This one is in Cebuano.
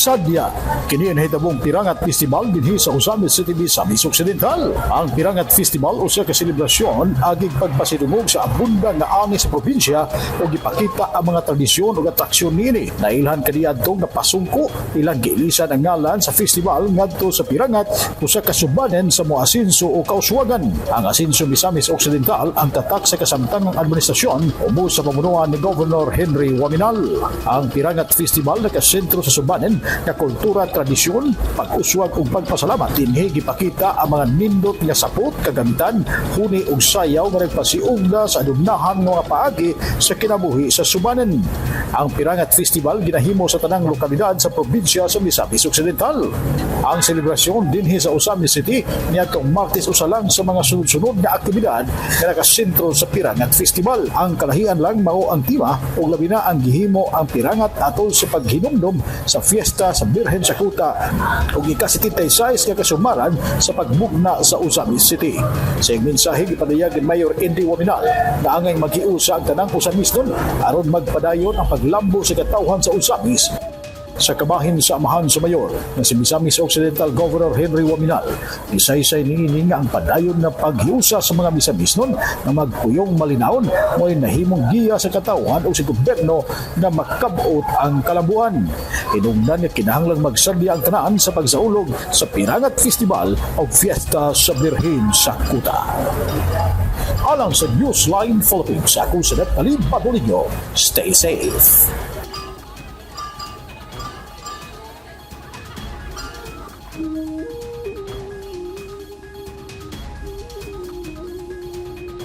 Sadya kini ang nahitabong Pirangat Festival dinhi sa Ozamiz City, Misamis Occidental. Ang Pirangat Festival usa ka selebrasyon agig pagpasidungog sa abundang nga ani sa probinsya ug ipakita ang mga tradisyon ug atraksyon niini. Nailhan kaniadtong napasungko ilang giilisan ang ngalan sa festival ngadto sa Pirangat, usa ka subanen sa moasinso o kauswagan. Ang Asinso Misamis Occidental ang tatak sa kasamtangang administrasyon ubos sa pamunuan ni Governor Henry Oaminal. Ang Pirangat Festival nakasentro sa subanen nga kultura, tradisyon, pag-uswag ug pagpasalamat. Dinhi gipakita ang mga nindot nga sapot, kagamitan, huni ug sayaw nga nagpasiugda sa adumnahan nga mga paagi sa kinabuhi sa subanen. Ang Pirangat Festival ginahimo sa tanang lokalidad sa probinsya sa Misamis Occidental. Ang selebrasyon dinhi sa Ozamiz City niadtong Martes usa lang sa mga sunod-sunod nga aktibidad nga nakasentro sa Pirangat Festival. Ang kalahian lang mao ang tema ug labi na ang gihimo ang Pirangat atol sa paghinumdom sa fiesta sa Birhen sa Kuta ug ika-76 nga kasumaran sa pagmugna sa Ozamiz City. Sa iyang mensahe, gipadayag ni Mayor Andy Oaminal na angay maghiusa ang tanang Ozamiznon aron magpadayon ang paglambo sa katawhan sa Ozamiz. Sa kabahin sa amahan sa mayor na si Misamis Occidental Governor Henry Oaminal, isaysay niini nga ang padayon nga paghiusa sa mga Misamisnon nga magpuyong malinawon mo'y nahimong giya sa katawhan o sa gobyerno na makabot ang kalambuan. Hinungdan nga kinahanglang magsadya ang tanan sa pagsaulog sa Pirangat Festival o Fiesta sa Birhen sa Kuta. Alang sa Newsline Philippines, ako si Neptali Bagolinyo. Stay safe.